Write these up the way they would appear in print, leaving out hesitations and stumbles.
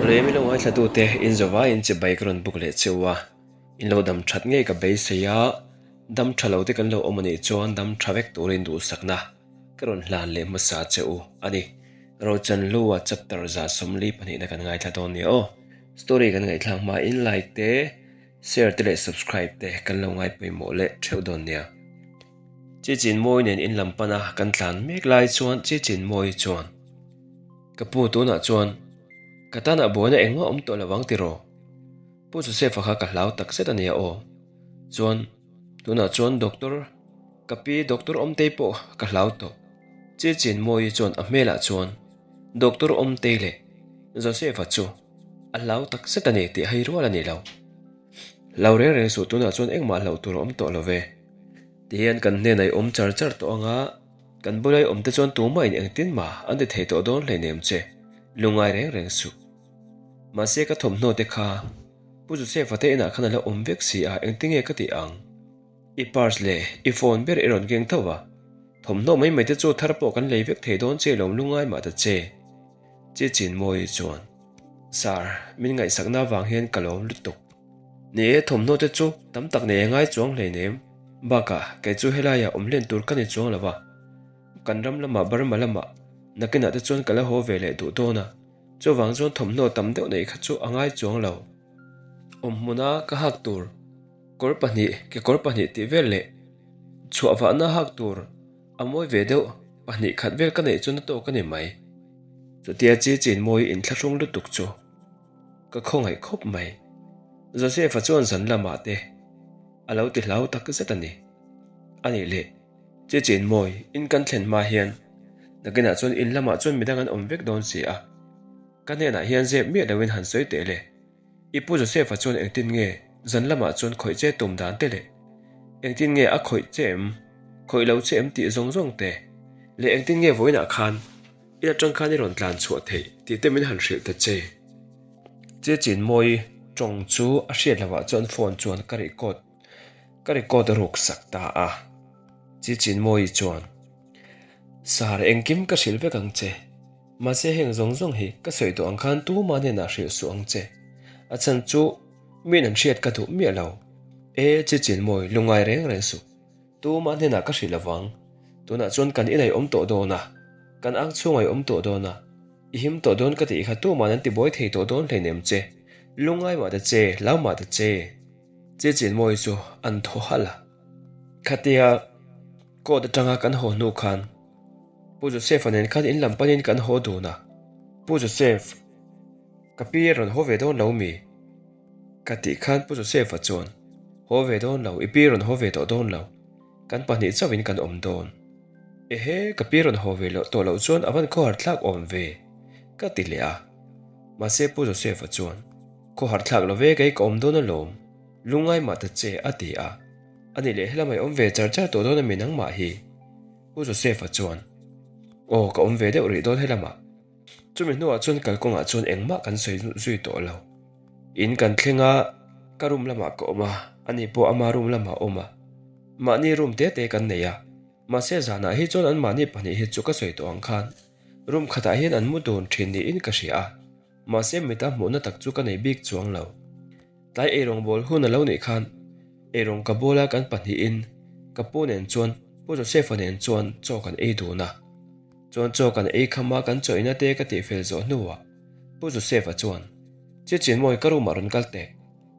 Lei milo ngaithlatute in zawvaiin chibai ka rawn buk leh cheu a, in lo dam that ngei ka beisei a, dam tha lo te kan lo awm anih chuan dam tha vek turin duhsakna ka rawn hlan leh hmasa che u a ni. Rochanhlua chapter 142 na kan ngaithla dawn nia aw. Story kan ngaihthlak hmain like te, share te leh subscribe te kan lo ngai pawimawh leh theuh dawn nia. Chichinmawi nen in lam pana kan tlan mek lai chuan Chichinmawi chuan, Ka pu tunah chuan ka tanah buaina engmah awm tawh lo ang tiraw? Pu Joseph-a kha ka hlau tak zet a nia aw. Chuan tunah chuan doctor, ka pi doctor Awmtei pawh ka hlau tawh. Chichinmawi chuan a hmelah chuan doctor Awmtei leh Joseph-a chu a hlau tak zet a ni tih hai rual a ni lo. Hlau reng reng suh tunah chuan engmah hlauh tur a awm tawh lo ve. Tihian kan hnenah i awm char char tawh anga kan bula i awm te chuan tumah in engtin mah an ti thei tawh dawn hleinem che, lungngai reng reng suh. Mahse ka thawmhnaw te kha Pu Joseph-a te inah khan a la awm vek si a, engtinge ka tih ang? I purse leh i phone ber i rawn keng tho va, thawmhnaw mai mai te chu thar pawh kan lei vek thei dawn che lawm lungngai mah ta che. Che Chinmawi chuan, Sir, min ngaihsakna avang hian ka lawm lutuk. Ni e, thawmhnaw te chu tam tak nei a ngai chuang hleinem. Bakah, kei chu helaiah awm hlen tur ka ni chuang lo va. Kan ram lamah Burma lamah nakinah te chuan ka la haw ve leh duh dawn a, chuvang chuan thawmhnaw tam deuh neih kha chu a ngai chuang lo. Awmhmuna ka hak tur kawr pahnih, kekawr pahnih tih vel leh chhuah vahna hak tur, A mawi ve deuh, pahnih khat vel ka neih chuan a tawk a ni mai. Chutia chi chin mawi inthlahrung lutuk chu ka khawngaih khawp mai. Joseph-a chuan zan lamah te a lo ti hlau tak zet a ni. A nih leh, chi chin mawi in kan thlen hma hian nakinah chuan in lamah chuan midang an awm vek dawn si a, ka hnenah hian zep miah loin han sawi teh le. I pu Joseph-a chuan engtin nge zan lamah chuan khawih che tum dan te leh engtin nge a khawih che em, khawih lo che em tih zawng zawng te leh engtin nge vawiinah khan in atang khan i rawn tlan chhuah theih tih te min han hrilh ta che. Che Chinmawi tawng chu a hriat lovah chuan phone chuan ka record ka record ruk sak ta a. Che Chinmawi chuan, Sir engkim ka hrilh vek ang che. Mahse heng zawng zawng hi ka sawi duh ang khan tuma hnenah hrilh suh ang che. A chhan chu miin an hriat ka duh miah lo. E, chi chin mawi, lungngai reng reng suh. Tuma hnenah ka hrilh lovang. Tunah chuan kan inai awm tawh dawn a, kan ang chhungai awm tawh dawn a, i him tawh dawn ka tih kha tuma'n an tibuai thei tawh dawn hleinem che. Lungngai mah ta che, hlau mah ta che. Chi chin mawi chu an thaw halh a. Khatia court atanga kan haw hnu khan Pu Joseph-a nen khan in lam panin kan haw dun a, Pu Joseph, ka pi a rawn haw ve dawn lo mi? Ka tih khan Pu Joseph-a chuan, Haw ve dawn lo, i pi rawn haw ve tawh dawn lo, kan pahnih chauhin kan awm dawn. Ehe, ka pi rawn haw ve loh tawh loh chuan a van khawhar thlak awm ve, ka ti leh a. Mahse Pu Joseph-a chuan, Khawhar thlak lo ve kei ka awm dawn alawm, lungngai mah ta che, a ti a. Ani leh helamah i awm ve char char tawh dawn a mi nangmah hi? Pu Joseph-a chuan, Aw, ka awm ve deuh rih dawn helamah. Chumi hnuah chuan kalkawngah chuan engmah kan sawi zui tawh lo. In kan thleng a, ka room lamah ka awm a, ani pawh ama room lamah a awm a. Mahni room te te kan nei a, mahse zanah hi chuan anmahni pahnih hi chu ka sawi tawh ang khan room khatah hian an mu dun thin niin ka hria a, mahse mita hmuhna tak chu ka nei bik chuang lo. Tlai eirawngbawl hun a lo nih khan eirawng ka bawl a kan pahnihin ka pu nen chuan Pu Joseph-a nen chuan chaw kan ei dun a. Chuan chaw kan ei kham a kan chaw ina te ka tihfel zawh hnuah Pu Joseph-a chuan Che Chinmawi ka room ah rawn kal teh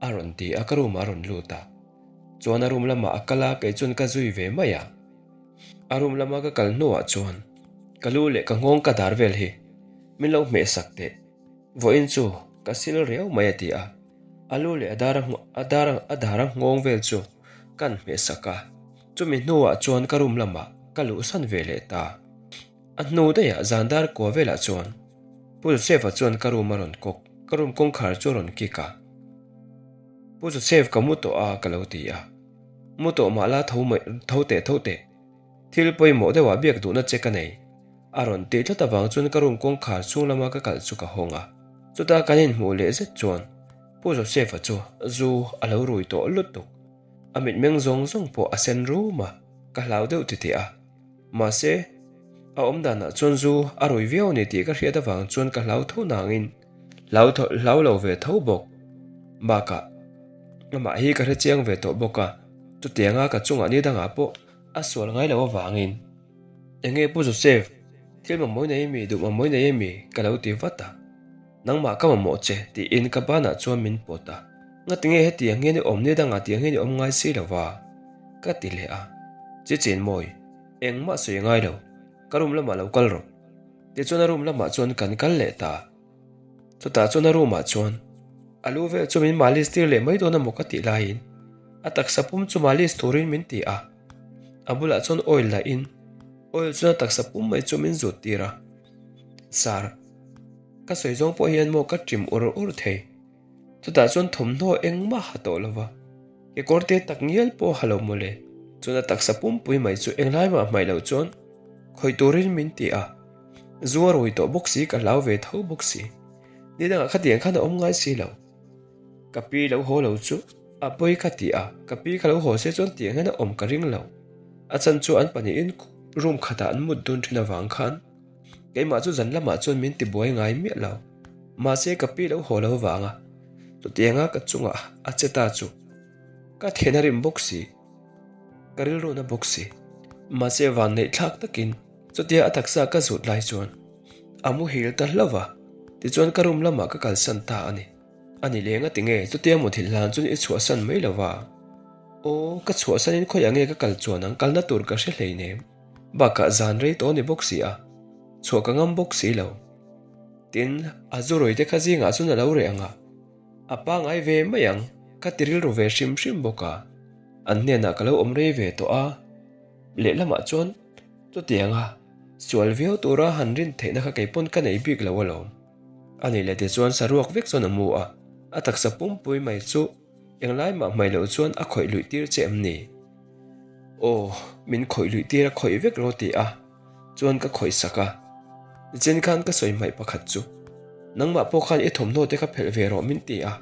a rawn ti a ka room ah a rawn lut a. Chuan a room lamah a kal a kei chuan ka zui ve mai a. A room lama ka kal hnuah chuan ka lu leh ka nghawng ka dar vel hi min lo hmeh sak teh. Vawiin chu ka sil riau mai a ti a, a lu leh a dar a dar a dar a nghawng vel chu kan hmeh sak a, chumi hnuah chuan ka room lamah ka luhsan ve leh ta. A hnu daihah zan dar kua velah chuan Pu Joseph-a chuan ka room a rawn kawk, ka room kawngkhar chu a rawn kick a. Pu Joseph ka mu tawh a ka lo ti a, mu tawh mah la tho mai tho teh tho teh, thil pawimawh deuhah biak duhna che ka nei. A rawn tih tlat avang chuan ka room kawngkhar chhung lama ka kalh chu ka hawng a, chuta kan inhmuh leh zet chuan Pu Joseph-a chu zu a lo rui tawh lutuk. A mitmeng zawng zawng pawh a sen rum a, ka hlau deuh titih a. Mahse, a awm danah chuan zu a rui viau a ni tih ka hriat avang chuan ka hlau tho nangin. Hlau hlau lo ve tho bawk. Bakah, amah hi ka hrechiang ve tawh bawk a, chutianga ka chungah ni dangah pawh a sual ngai lo avangin. Enge Pu Joseph, thil mamawh nei emi, duh mamawh nei emi? ka lo ti vat a. Nangmah ka mamawh che, tiin ka banah chuan min pawt a. Ngatinge hetiang hian i awm ni dangah tiang hian i awm ngai si lo va? ka ti leh a. Chichinmawi, engmah sawi ngai lo, ka room lamah lo kal rawh. Tichuan a room lamah chuan kan kal leh ta. Chutah chuan a room ah chuan a lu vel chu min malis tir leh mai dawn emaw ka tih laiin a taksa pum chu malis turin min ti a, a bulah chuan oil lah in oil chuan a taksa pum mai chu min zut tir a, Sir, ka sawi zawng pawh hian maw ka ṭim ur ur thei. Chutah chuan thawmhnaw engmah ha tawh lova, kekawr te tak ngial pawh ha lo mawle. Chuan a taksa pumpui mai chu englai mah hmaih loh chuan khawih turin min ti a, zu a rui tawh bawk si ka hlau ve tho bawk si. Ni dangah khatiang khan a awm ngai si lo. Ka pi lo haw lo chu a pawi ka ti a, ka pi kha lo haw se chuan tiang hian a awm ka ring lo. A chan chu an pahnihin room khatah an mut dun thin avang khan Keimah chu zan lamah chuan min ti buai ngai miah lo. Mahse ka pi lo haw lo vang a, chutianga ka chungah a che ta chu ka then a rim bawk si, ka rilruna bawk si. Mahse van neih thlak takin chutia a taksa ka zut lai chuan a muhil ta hlauh va, tichuan ka room lamah ka kalsan ta a ni. A ni leng a ti nge chutia muthilh hlan chuan i chhuahsan mai lo va? Aw, ka chhuahsanin khawiah nge ka kal chuan ang kalna tur ka hre hleinem. Bakah zan rei tawh a ni bawk si a, chhuah ka ngam bawk si lo. Tin, a zu rawi te kha zingah chuan a lo reh ang a, a pangai ve mai ang ka ti rilru ve hrim hrim bawk a. An hnenah ka lo awm rei ve tawh a, lehlamah chuan chutianga sual viau tura han rin theihna kha kei pawn ka nei bik lo alawm. A nih leh tichuan saruak vek chuan a mu a, a taksa pumpui mai chu Englai mah hmai loh chuan a khawih luih tir che em ni? Aw, min khawih luih tir a khawih vek rawh ti a, chuan ka khawih sak a. Nichin khan ka sawi hmaih pakhat chu, nangmah pawh khan i thawmhnaw te kha phelh ve rawh min ti a.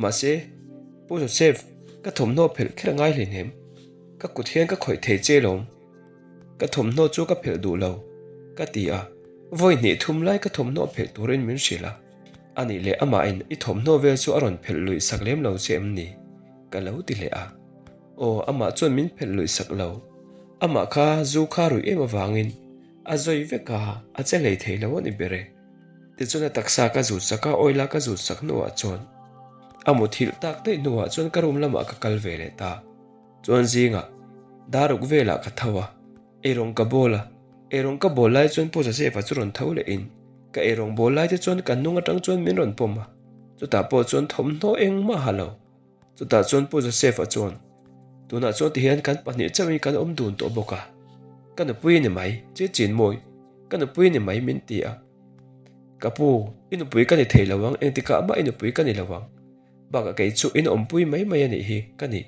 Mahse, Pu Joseph, ka thawmhnaw phelh kher a ngai hleinem. Ka kut hian ka khawih thei che lawm. Ka thawmhnaw chu ka phelh duh lo, ka ti a. Vawi hnih thum lai ka thawmhnaw phelh turin min hrilh a. A nih leh amahin i thawmhnaw vel chu a rawn phelh luih sak lem lo che em ni? Ka lo ti leh a. Aw, amah chuan min phelh luih sak lo. Amah kha zu kha ruih em avangin a zawi vek a, a che hlei thei lo a ni ber e. Tichuan a taksa ka zut sak a, oil a ka zut sak hnuah chuan a muthilh tak daih hnuah chuan ka room lamah ka kal ve leh ta. Chuan zingah daruk velah ka tho a. Eirawng ka bawl a, eirawng ka bawl lai chuan Pu Joseph-a chu rawn tho leh in ka eirawng bawl lai te chuan ka hnung atang chuan min rawn pawm a, chutah pawh chuan thawmhnaw engmah ha lo. Chutah chuan Pu Joseph-a chuan, Tunah chuan tihian kan pahnih chauhin kan awm dun tawh bawk a, ka nupui ni mai, chi chin mawi, ka nupui ni mai min ti a. Ka pu, i nupui ka ni thei lo ang, engtikah mah i nupui ka ni lo ang. Bakah kei chu in awmpui mai mai a nih hi ka ni.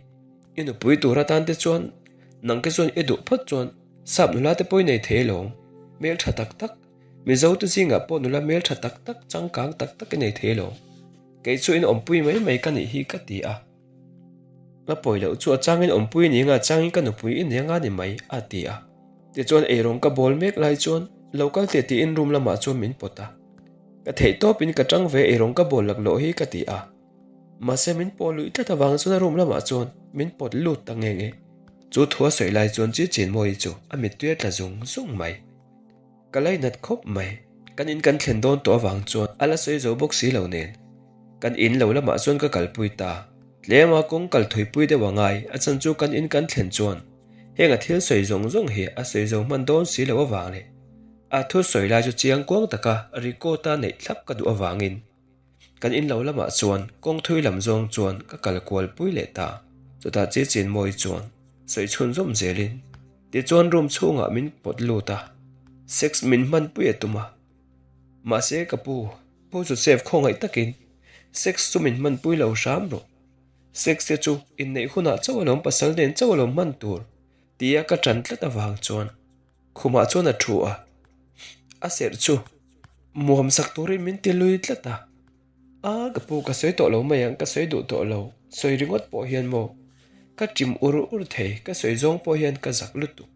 I nupui tur atan te chuan nang te chuan i duh phawt chuan sap nula te pawh i nei thei alawm. Hmel tha tak tak, Mizo te zingah pawh nula hmel tha tak tak, changkang tak tak i nei thei alawm. Kei chu in awmpui mai mai ka nih hi ka ti a. Ka pawi loh chu a changin awmpui ni anga changin ka nupui i nei anga ni mai a ti a. Tichuan eirawng ka bawl mek lai chuan lo kal teh tiin room lamah chuan min pawt a. Ka theih tawpin ka tang ve eirawng ka bawl laklawh hi ka ti a. Mahse min pawh luih tlat avang chuan a room lamah chuan min pawt lut ta nge nge. Chu thu a sawi lai chuan chi Chinmawi chu a mittui a tla zung zung mai. Ka lainat khawp mai. Kan in kan thlen dawn tawh avang chuan a la sawi zo bawk si lo nen. Kan in lo lamah chuan ka kalpui ta. Tlema kawng kal thuipui deuh a ngai a chan chu kan in kan thlen chuan heng a thil sawi zawng zawng hi a sawi zo hman dawn si lo avang leh a thu sawi lai chu chiang kuang taka record a neih thlap ka duh avangin Kan in lo lamah chuan kawng thui lam zawng chuan ka kal kual pui leh ta. Chutah chi chin mawi chuan sawi chhun zawm zelin tichuan room chhungah min pawt lut a, sex min hman pui a tum a. Mahse ka pu, Pu Joseph khawngaih takin sex chu min hman pui lo hram rawh. Sex te chu inneih hunah chauh alawm pasal nen chauh alawm hman tur tia ka ṭan tlat avang chuan Khumah chuan a thu a, a serh chu muam sak turin min ti lui tlat a. A, ka pu ka sawi tawh lo mai ang, ka sawi duh tawh lo, sawi ringawt pawh hian maw ka chim ur ur thei, ka sawi zawng pawh hian ka zak lutuk.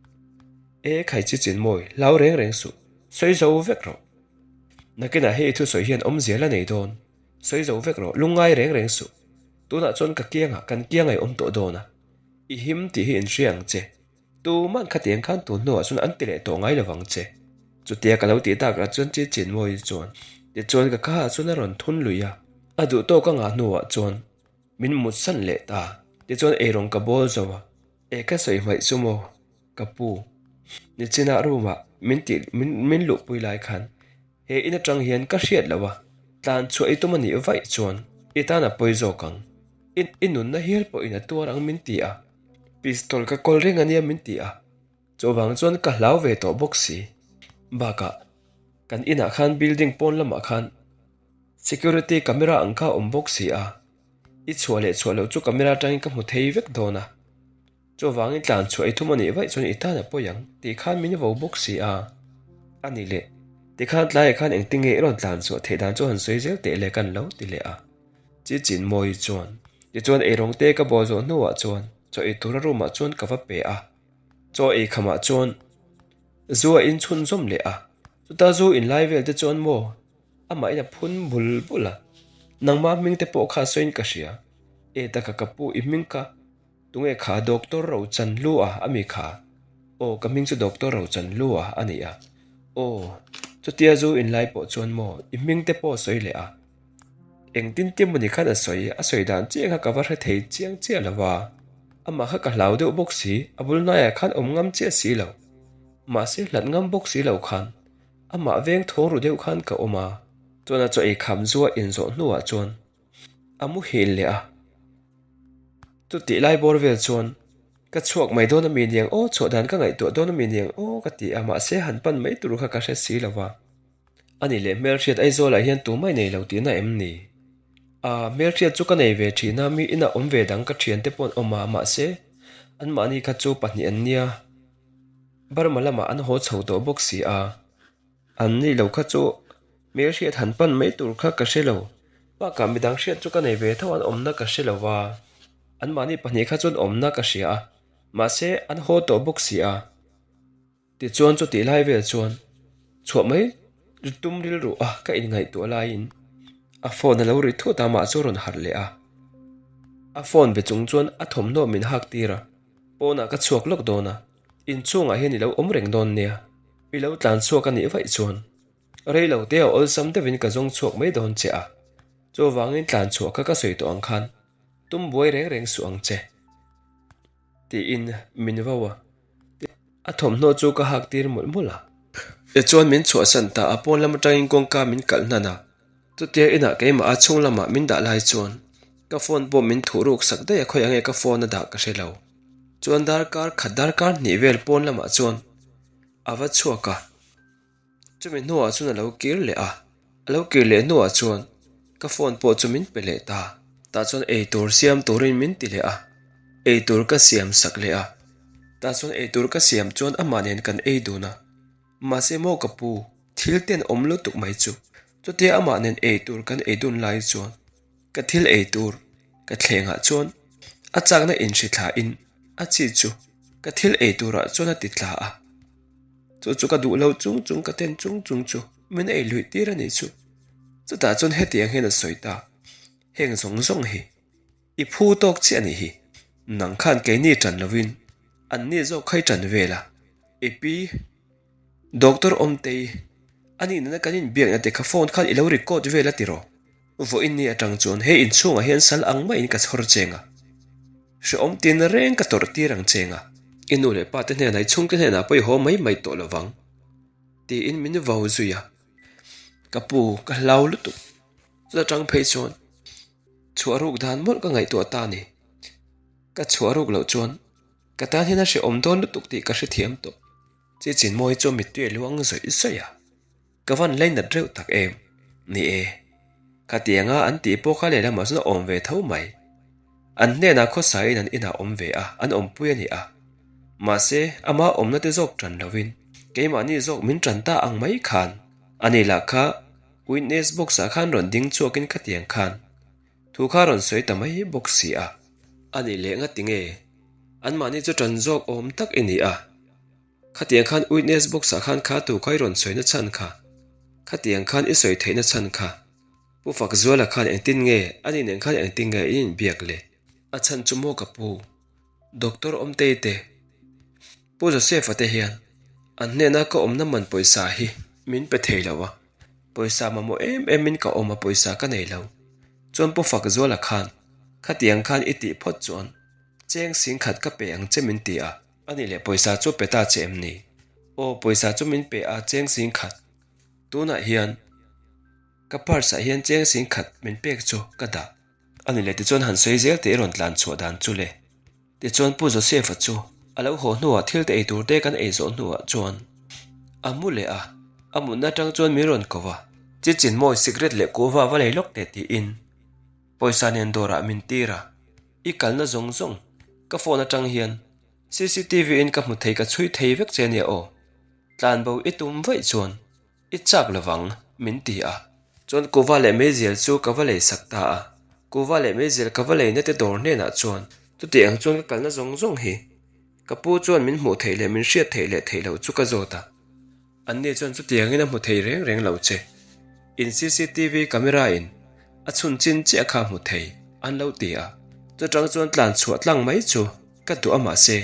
E khai chi chin mawi, hlau reng reng suh, sawi zo vek rawh. Nakinah hei i thusawi hian awmzia la nei dawn. Sawi zo vek rawh, lungngai reng reng suh. Tunah chuan ka kiangah kan kiang a i awm tawh dawn a, i him tih hi inhria ang che. Tuman khatiang khan tun hnuah chuan an ti leh tawh ngai lovang che. Chutia ka lo tih takah chuan chi chin mawi chuan tichuan ka khaah chuan a rawn thun lui a, a duh tawk a ngah hnuah chuan min mut san leh ta. Tichuan eirawng ka bawl zo a, e ka sawi hmaih chu maw ka pu, nichinah room ah min tih min luhpui lai khan he in atang hian ka hriat loh a, tlan chhuah i tum a nih vaih chuan i tan a pawi zawk ang, i nunna hial pawhin a tuar ang min ti a. Pistol ka kawl reng ania min ti a, chuvang chuan ka hlau ve tawh bawk si. Bakah, kan inah khan building pawn lamah khan security camera ang kha a awm bawk si a, i chhuah leh chhuah loh chu camera atangin ka hmu thei vek dawn a, chuvangin tlan chhuah i thum a nih vaih chuan i tan a pawi ang tih khan min vo bawk si a. A ni leh, tikhan tlaiah khan engtin nge i rawn tlan chhuah theih dan chu han sawi zel teh le kan lo ti leh a. Chi chin mawi chuan. Tichuan eirawng te ka bawl zawh hnuah chuan chaw ei tura room ah chuan ka va pe a. Chaw ei khamah chuan zu a inchhunzawm leh a. Chuta zu inlai vel te chuan maw amah in a phun bul bul a. Nangmah hming te pawh kha sawiin ka hria. E taka ka pu i hming ka tunge kha Doctor Rochan Lu a ami kha? Aw ka hming chu Doctor Rochan Lu a a ni a. Aw chutia zu inlai pawh chuan maw i hming te pawh sawi leh a. Engtin tin mawni khan a sawi, a sawi dan chiah kha ka va hre thei chiang chiah lo va, amah kha ka hlau deuh bawk si, a bul hnaiah khan awm ngam chiah si lo, mahse hlat ngam bawk si lo khan amah veng thaw ru deuh khan ka awm a, chuan a chaw ei kham zua inzawh hnuah chuan a muhil leh a, chutih lai bawr vel chuan ka chhuak mai dawn ami niang aw, chhuah dan ka ngaihtuah dawn ami niang aw ka ti a, mahse han pan mai tur kha ka hre si lo va. A ni leh hmelhriat Aizawlah hian tumah i nei lo tihna em ni? A, hmelhriat chu ka nei ve thin a, mi inah awm ve dang ka thiante pawh an awm a, mahse, anmahni kha chu pahnih an nia. Burma lamah an haw chho tawh bawk si a, an ni lo kha chu hmelhriat han pan mai tur kha ka hre lo. Bakah midang hriat chu ka nei ve tho an awmna ka hre lo va, anmahni pahnih kha chuan awmna ka hria a, mahse, an haw tawh bawk si a. Tichuan chutih lai vel chuan chhuah mai tum rilru a ka inngaihtuah laiin a phone a lo ri thut a mah chu a rawn harh leh a. A phone be chung chuan a thawmhnaw min hak tir a, pawnah ka chhuak lawk dawn a, inchhungah hian i lo awm reng dawn nia, i lo tlan chhuak a nih vaih chuan rei lo te a awlsam deuhin ka zawng chhuak mai dawn che a, chuvangin tlan chhuah kha ka sawi tawh ang khan tum buai reng reng suh ang che tiin min vo a. A thawmhnaw chu ka hak tir mawlh mawlh a. Tichuan min chhuahsan ta a, pawn lam atangin kawngka min kalh hnan a. Chutia inah keimah a chhung lamah min dah lai chuan ka phone pawh min thuh ruk sak daih a, khawi ange ka phone a dah ka hre lo. Chuan darkar khat darkar hnih vel pawn lamah chuan a va chhuak a. Chumi hnuah chuan a lo kir leh a, a lo kir leh hnuah chuan ka phone pawh chu min pe leh ta. Tah chuan eitur siam turin min ti leh a, eitur ka siam sak leh a. Tah chuan eitur ka siam chuan amah nen kan ei dun a, mahse maw ka pu, thil ten awm lutuk mai chu. Chutia amah nen eitur kan ei dun lai chuan ka thil eitur ka thlengah chuan a chakna inhri thlain a chi chu ka thil eiturah chuan a ti tla a. Chu chu ka duh lo chung chung ka ten chung chung chu min ei luih tir a nih chu. Chutah chuan hetiang hian a sawi ta, Heng zawng zawng hi i phu tawk chiah a nih hi. Nang khan keini ṭan lovin anni zawk kha i ṭan vel a. I pi, Doctor Awmtei, a nih nana kan inbiakna te kha phone khan i lo record vel a tiraw? Vawiin ni atang chuan he inchhungah hian sal ang maiin ka chhawr cheng a, hrehawm tin reng ka tawrh tir ang cheng a, i nu leh pa te hnenah i chhungte hnenah pawh i haw mai mai tawh lovang tiin min vau zui a, ka pu ka hlau lutuk chuta tang phei chuan chhuah ruk dan mawlh ka ngaihtuah ta a ni, ka chhuah ruk loh chuan ka tan hian a hrehawm dawn lutuk tih ka hrethiam tawh, chi chinmawi chu mittui a luang zawih zawih a. Ka van lainat reuh tak em? Ni e. Khatianga an tih pawh kha lehlamah chuan a awm ve tho mai. An hnenah khawsaiin an inah awm ve a, an awmpui a ni a. Mahse, ama awmna te zawk tan lovin keimahni zawk min tan ta ang mai khan ani lah kha witness box ah khan rawn ding chhuakin khatiang khan thu kha rawn sawi ta mai bawk si a. A nih leh ngati nge anmahni chu tan zawk awm tak i ni a. Khatiang khan witness box ah khan kha tu kha i rawn sawi na chhan kha. Khatiang khan i sawi theih na chhan kha. Pu Fakzuala khan engtin nge ani nen khan engtin nge in inbiak le? A chhan chu maw ka pu? Doctor Awmtei te, Pu Joseph-a te hian an hnena ka awmna man pawisa hi min pe thei lo a, pawisa mamawh em emin ka awm a pawisa ka nei lo. Chuan Pu Fakzuala khan khatiang khan i tih phawt chuan cheng singkhat ka pe ang che min ti a. A nih leh pawisa chu pe ta che em ni? Aw pawisa chu min pe a cheng singkhat. Tunah hian ka purse ah hian cheng singkhat min pek chu ka dah. A ni leh tichuan han sawi zel teh i rawn tlan chhuah dan chu le. Tichuan Pu Joseph-a chu a lo haw hnuah thil te ei tur te kan ei zawh hnuah chuan a mu leh a, a mutna atang chuan min rawn ko a, Chichin mawi sikret leh kuhva va lei lawk teh tiin pawisa nen dawrah min tir a, i kalna zawng zawng ka phone atang hian cctv in ka hmu thei ka chhui thei vek che nia aw, tlanbo i tum vaih chuan I chak lovang, min ti a. Chuan kuva leh meizial chu ka va lei sak ta a. Kuva leh meizial ka va leina te dawr hnenah chuan chuti ang chuan ka kalna zawng zawng hi ka pu chuan min hmuh theih leh min hriat theih leh theih loh chu ka zawt a. Anni chuan chutiangin a hmu thei reng reng lo che. In cctv camera in a chhun chin chiah kha hmu thei an lo ti a. Chutang chuan tlan chhuah tlang mai chu ka duh a mahse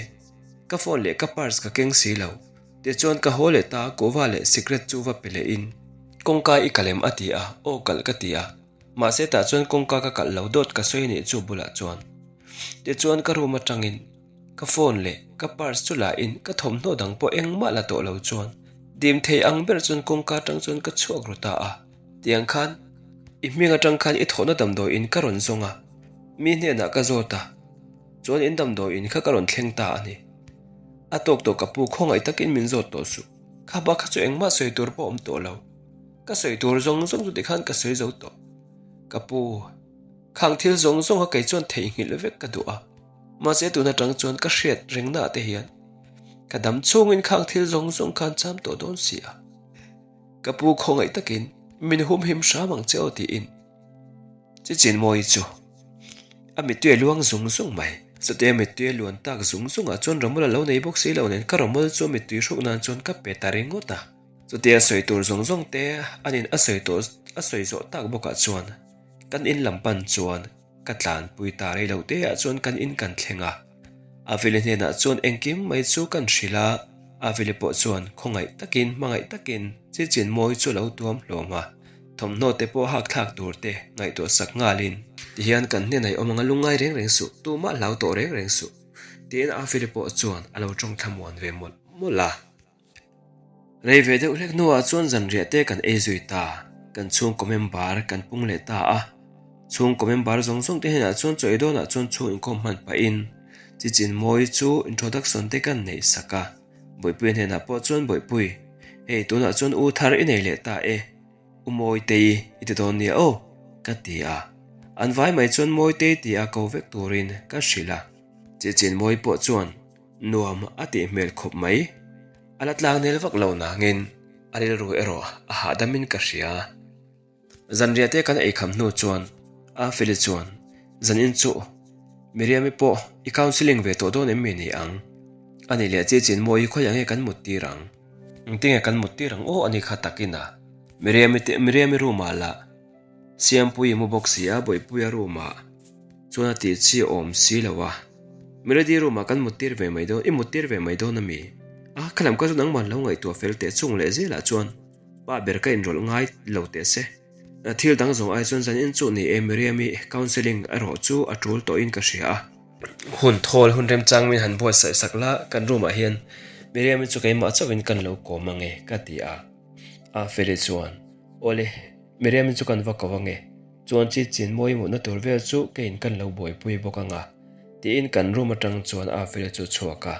ka phone leh ka purse ka keng si lo. Tichuan ka haw leh ta a, kuhva leh sikret chu va pe leh in kawngka i kalh em a ti a, aw kalh ka ti a, mahse tah chuan kawngka ka kalh lo dawt ka sawi anih chu bulah chuan. Tichuan ka room atangin ka phone leh ka purse chu la in ka thawmhnaw dang pawh engmah la tawh lo chuan dim thei ang ber chuan kawngka atang chuan ka chhuak ru ta a, tiang khan i hming atang khan i thawhna damdawi in ka rawn zawng a, mi hnenah ka zawt a, chuan in damdawi in kha ka rawn thleng ta a ni. A tawk tawh ka pu khawngaih takin min zawt tawh suh. Kha bak kha chu engmah sawi tur pawh awm tawh lo. Ka sawi tur zawng zawng chu tikhan ka sawi zo tawh. Ka pu, khang thil zawng zawng kha kei chuan theihnghilh vek ka duh a. Mahse tun atang chuan ka hriat rengna ah te hian ka dam chhungin khang thil zawng zawng khan cham tawh dawn si a. Ka pu khawngaih takin min humhim hram ang che aw tiin. Chichinmawii chu a mittui a luang zung zung mai. Chutia mittui a luan tak zung zungah chuan rawmawl a lo nei bawk si lo nen ka rawmawl chu mittui hruk nan chuan ka pe ta ringawt a. Chutia sawi tur zawng zawng te an in a sawi tawh a sawi zawh tak bawkah chuan kan in lam pan chuan ka tlanpui ta rei lo te ah chuan kan in kan thleng a. Avili hnenah chuan engkim mai chu kan hrilh a, Avili pawh chuan khawngaih takin hmangaih takin Chichinmawii chu a lo tuam hlawm a. Thawmhnaw te pawh hak thlak tur te ngaihtuah sak nghalin tihian kan hnenah i awm ang a lungngai reng reng suh, tumah hlau tawh reng reng suh tiin Afili pawh chuan a lo tawng thlamuan ve mawlh mawlh a. Rei ve deuh hlek hnuah chuan zanriah te kan ei zui ta, kan chhungkaw member kan pung leh ta a, chhungkaw member zawng zawng te hnenah chuan chaw ei dawnah chuan chhung inkhawm hman pahin Chichinmawii chu introduction te kan neih sak a. Bawihpuia hnenah pawh chuan Bawihpui, hei tunah chuan u thar i nei leh ta e, u Mawitei i ti dawn nia aw, ka ti a. An vai mai chuan Mawitei ti a ko vek turin ka hrilh a. Chihchin Mawi pawh chuan nuam a tih hmel khawp mai. A la tlangnel vak lo nangin a rilru erawh a hahdamin ka hria. Zanriah te kan eikham hnu chuan a Feli chuan, Zanin chu Miriam-i pawh i counselling ve tawh dawn em mi ni ang? A nih leh chi chin mawi hi khawiah nge kan mut tir ang? Engtinge kan mut tir ang aw a ni kha takin a Miriam-i te Miriam-i room-ah lah Siampuii mu bawk si a Bawihpuia room-ah chuan a tih chi awm si lo a Melody room-ah kan mut tir ve mai dawn i mut tir ve mai dawn a mi? A khalam ka chu nangman lo ngaihtuah fel teh chung leh zelah chuan Pa ber ka inrawlh ngai lo teh se. Thil dang zawng ai chuan zanin chu ni e Miriam-i counselling erawh chu a tul tawhin ka hria a. Hun thawl hun remchang min han buatsaih sak la, kan room ah hian Miriam-i chu keimah chauhin kan lo kawm ange ka ti a. A Feli chuan, Awle, Miriam-i chu kan va ko ange, chuan chi chin mawi mutna tur vel chu keiin kan lo buaipui bawk anga tiin kan room atang chuan a Feli chu chhuak a.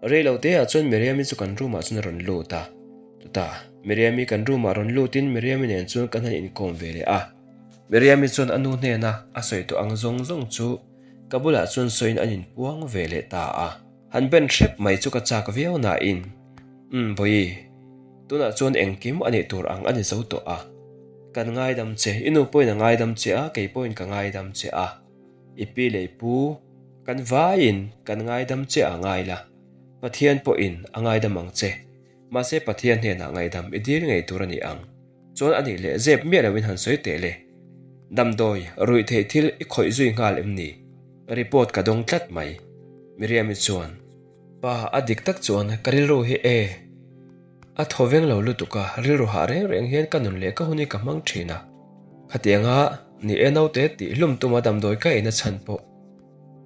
Rei lo te ah chuan Miriam-i chu kan room ah chuan a rawn lut a, chutah Miriam-i kan room ah rawn lut in Miriam-i nen chuan kan han inkawm ve leh a. Miriam-i chuan a nu hnena a sawi tawh ang zawng zawng chu ka bulah chuan sawiin an inpuang ve leh ta a. Han ben hrep mai chu ka chak viau nain, Umm Bawihi, tunah chuan engkim a nih tur ang a ni zo tawh a. Kan ngaidam che, i nu pawhin a ngaidam che a, kei pawhin ka ngaidam che a. I pi leh i pu, kan vaiin kan ngaidam che a ngai la, Pathian pawhin a ngaidam ang che. Mahse Pathian hnenah ngaidam i dil ngei tur a ni ang. Chuan a nih leh zep miah loin han sawi teh le. Damdawi ruih theih thil i khawih zui nghal em ni? Report ka dawng tlat mai. Miriam-i chuan, Pa, a dik tak chuan ka rilru hi e. A thaw veng lo lutuk a, rilru hah reng reng hian ka nun leh ka hun hi ka hmang thin a. Khatianga ni e naute tih hlum tuma damdawi ka eina chhan pawh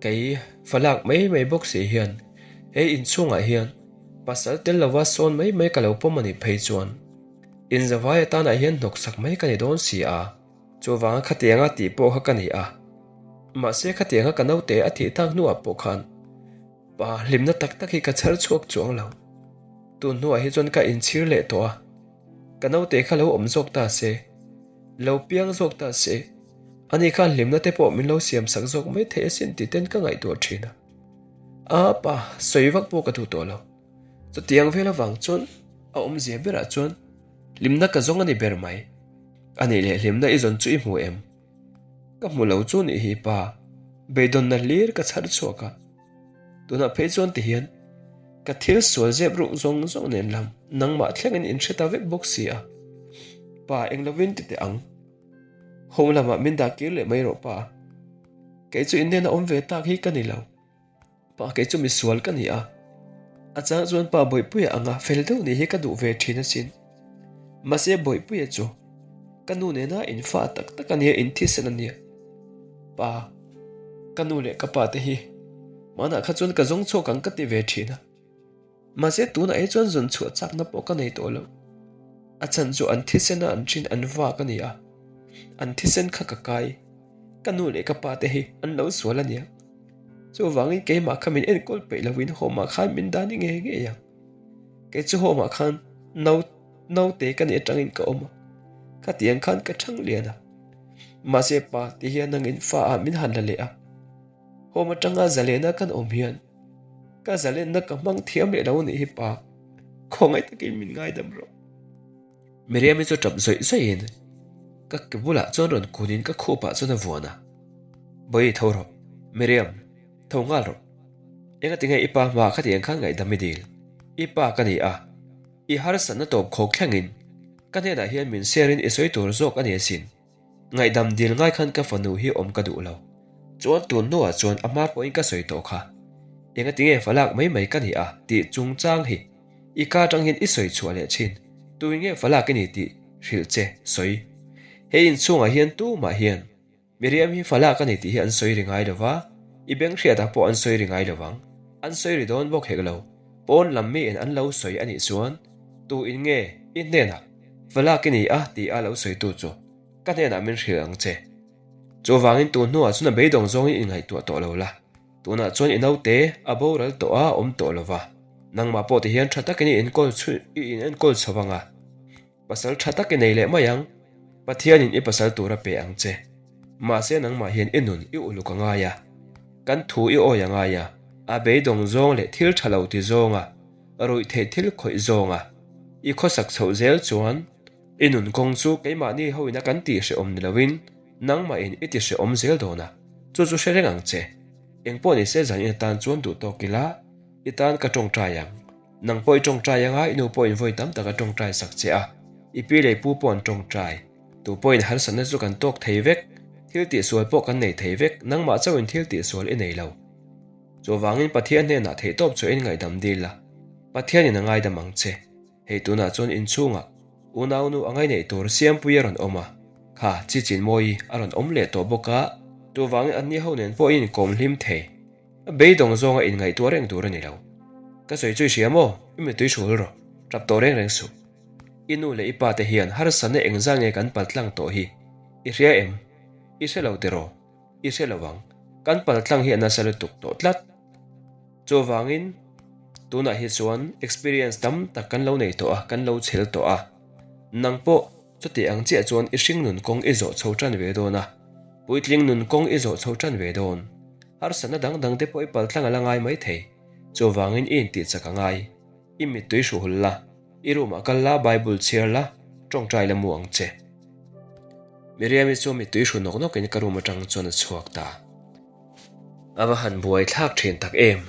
kei falak mai mai bawk si hian he inchhungah hian pasal tel lova sawn mai mai ka lo pawm a nih phei chuan inzavai atanah hian hnawksak mai ka ni dawn si a. Chuvanga khatianga tih pawh kha ka ni a, mahse khatianga ka naute a thih tak hnuah pawh khan pa hlimna tak tak hi ka chhar chhuak chuang lo. Tun hnuah hi chuan ka inchhir leh tawh a, ka naute kha lo awm zawk ta se, lo piang zawk ta se, ani khan hlimna te pawh min lo siam sak zawk mai thei asin tih ten ka ngaihtuah thin a. A pa, sawi vak pawh ka duh tawh lo. Chutiang vel avang chuan a awmzia berah chuan Hlimna ka zawng a ni ber mai. A nih leh hlimna i zawn chu i hmu em? Ka hmu lo chu nih hi pa, beidawnna hlir ka chhar chhuak a. Tunah phei chuan ti hian ka thil sual zep ruk zawng zawng nen lam nangmah thlengin in hre ta vek bawk si a. Pa eng lovin ti teh ang. Home lamah min dah kir leh mai rawh pa. Kei chu innena awm ve tak hi ka ni lo. Pa kei chu misual ka ni a, a chang chuan pa Bawihpuia anga fel deuh nih hi ka duh ve thin asin. Mahse Bawihpuia chu ka nu nena infa tak tak a nia, inthisen a nia. Pa, ka nu leh ka pa te hi hmanah kha chuan ka zawng chhuak ang ka ti ve thin a. Mahse tunah hi chuan zawn chhuah chakna pawh ka nei tawh lo. A chhan chu an thisena an thin an vak a ni a, an thisen kha ka kai. Ka nu leh ka pa te hi an lo sual a nia. Chuvangin keimah kha min enkawl peih loin home ah khan min dan i ngei ngei ang. Kei chu home ah khan no naute ka nih atangin ka awm a, khatiang khan ka thang lian a. Mahse pa ti hian nangin fa ah min han la leh a. Home atanga zalena kan awm hian ka zalenna ka hmang thiam leh lo nih hi pa, khawngaih takin min ngaidam rawh. Miriam-i chu tap zawih zawihin ka ke bulah chuan rawn kunin ka khupah chuan a vuan a, Bawihi tho rawh, Miriam, tho nghal rawh. Engati nge i pa hma khatiang khan ngaihdam i dil? I pa ka ni a, i harsatna tawp khawk thlengin ka hnenah hian min share-in i sawi tur zawk a ni asin. Ngaihdam dil ngai khan ka fanu hi awm ka duh lo. Chuan tun hnuah chuan a hma pawhin ka sawi tawh kha. Engati nge falak mai mai ka ni a tih chungchang hi i ka atang hian i sawi chhuah leh thin. Tuin nge falak i ni tih hrilh che sawi. He inchhungah hian tumah hian Miriam hi falak a ni tih hi an sawi ri ngai lo va, i beng hriatah pawh an sawi ri ngai lo vang. An sawi ri dawn bawk hek lo. Pawn lam miin an lo sawi a nih chuan tuin nge i hnenah Falak i ni a tih a lo sawitu chu ka hnenah min hrilh ang che. Chuvangin tun hnuah chuan a beidawng zawngin inngaihtuah tawh lo la. Tunah chuan i naute a boral tawh a, a awm tawh lo va. Nangmah pawh ti hian tha takin i inkawl i inenkawl chho ang a. Pasal tha tak i nei leh mai ang. Pathianin i pasal tur a pe ang che. Mahse nangmah hian i nun i uluk a ngai a. Kan thu i awi a ngai a. A beidawng zawng leh thil tha lo ti zawnga ruih theih thil khawih zawnga i khawsak chhoh zel chuan i nun kawng chu keimahni hoin a kan tih hrehawm ni loin nangmahin i ti hrehawm zel dawn a, chu chu hre reng ang che. Engpawh nise zan in atan chuan duh tawk ila i tan ka tawngtai ang. Nang pawh i tawngtai anga i nu pawhin vawi tam tak a tawngtai sak che a, i pi leh i pu pawh an tawngtai. Tu pawhin harsatna chu kan tawk thei vek, thil tihsual pawh kan nei thei vek, nangmah chauhin thil tihsual i nei lo. Chuvangin Pathian hnenah theihtawp chu in ngaihdam dil la, Pathianin a ngaidam ang che. Hei tunah chuan inchhungah unaunu a ngaineih tur Siampuii a rawn awm a, kha chi Chinmawii a rawn awm leh tawh bawk a, chuvangin anni ho nen pawh i inkawm hlim thei. A beidawng zawnga inngaihtuah reng tur a ni lo. Ka sawi chu i hria maw? I mittui hrul rawh, tap tawh reng reng suh. I nu leh i pa te hian harsatna engzah nge kan paltlang tawh hi i hria em? I hre lo tiraw? I hre lo ang. Kan paltlang hi a nasa lutuk tawh tlat. Chuvangin tunah hi chuan experience tam tak kan lo nei tawh a, kan lo chhel tawh a. Nang pawh chuti ang chiah chuan i hring nun kawng i zawh chho tan ve dawn a, puitling nun kawng i zawh chho tan ve dawn. Harsatna dang dang te pawh i paltlang a la ngai mai thei. Chuvangin i intih chak a ngai. I mittui hruhul la. I room ah kal la, Bible chhiar la, tawngtai la mu ang che. Miriam-i chu mittui hru nawk nawkin ka room atang chuan a chhuak ta. A va han buai thlak thin tak em!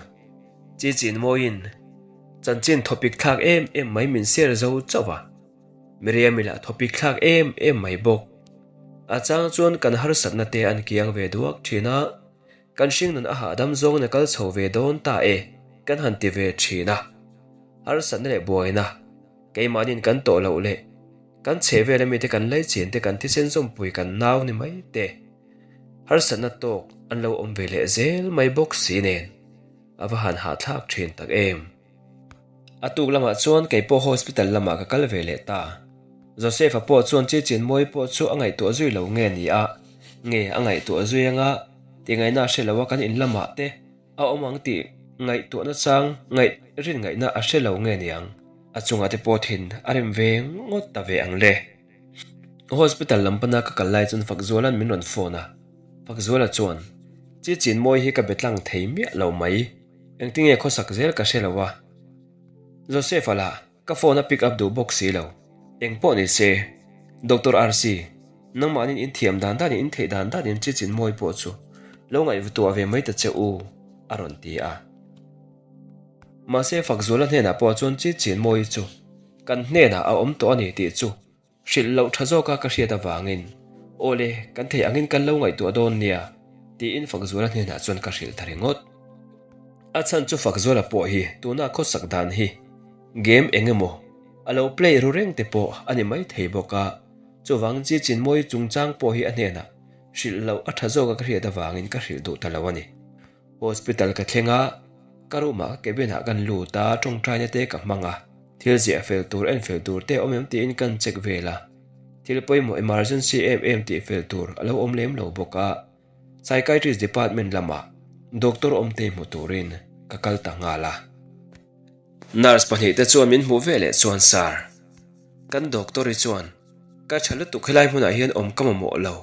Chi chin mawiin chanchin thawpik thlak em em mai min share zo chauh a, Miriam-i lah thawpik thlak em em mai bawk. A chang chuan kan harsatna te an kiang ve duak thin a, kan hringnun a hahdam zawngin a kal chho ve dawn ta e kan han ti ve thin a. Harsatna leh buaina keimahniin kan tawh loh leh kan chhehvel ami te kan laichin te kan thisen zawmpui kan nau ni mai te harsatna tawk an lo awm ve leh zel mai bawk si nen a va han hahthlak thin tak em. A tuk lamah chuan kei pawh hospital lamah ka kal ve leh ta. Joseph-a pawh chuan chi chinmawi pawh chu a ngaihtuah zui lo nge ni a, nge a ngaihtuah zui anga tingaihna a hre lo a kan in lamah te a awm ang tih ngaihtuahna chang ngaih rin ngaihna a hre lo nge niang. A chungah te pawh thin a rem ve ngawt ta ve ang le. Hospital lam pana ka kal lai chuan Fakzuala'n min rawn phone a, Fakzuala chuan, Chi chinmawi hi ka be tlang thei miah lo mai. Engtinge khawsak zel ka hre lo a. Joseph-a lah ka phone a pick up duh bawk si lo. Eng pawh ni se, Doctor RC, nangmahnin in thiam dan danin in theih dan danin chi chin mawi pawh chu lo ngaihtuah ve mai ta che u, a rawn ti a. Mahse Fakzuala hnenah pawh chuan chi chin mawi chu kan hnenah a awm tawh a ni tih chu Hrilh loh tha zawka ka hriat avangin, Aw le, kan thei angin kan lo ngaihtuah dawn nia, tiin Fakzuala hnenah chuan ka hrilh ta ringawt. A chhan chu Fakzuala pawh hi tuna khawsak dan hi game eng emaw a lo play ru reng te pawh a ni mai thei bawk a, chuvang chi chinmawi chungchang pawh hi a hnenah hrilh loh a tha zawka ka hriat avangin ka hrilh duh ta lo a ni. Hospital ka thleng a, ka room ah ka cabin ah kan lut a, tawngtaina te ka hmang a, thil ziah fel tur en fel tur te awm em tiin kan check vel a, thil pawimawh emergency em em tih fel tur a lo awm lem lo bawk a, psychiatrist department lamah doctor awm te hmu turin ka kal ta nghal a. Nurse pahnihte chuan min hmuh veleh chuan Sir, kan doctor hi chuan ka tha lutuk helai hmunah hian awm ka mamawh lo.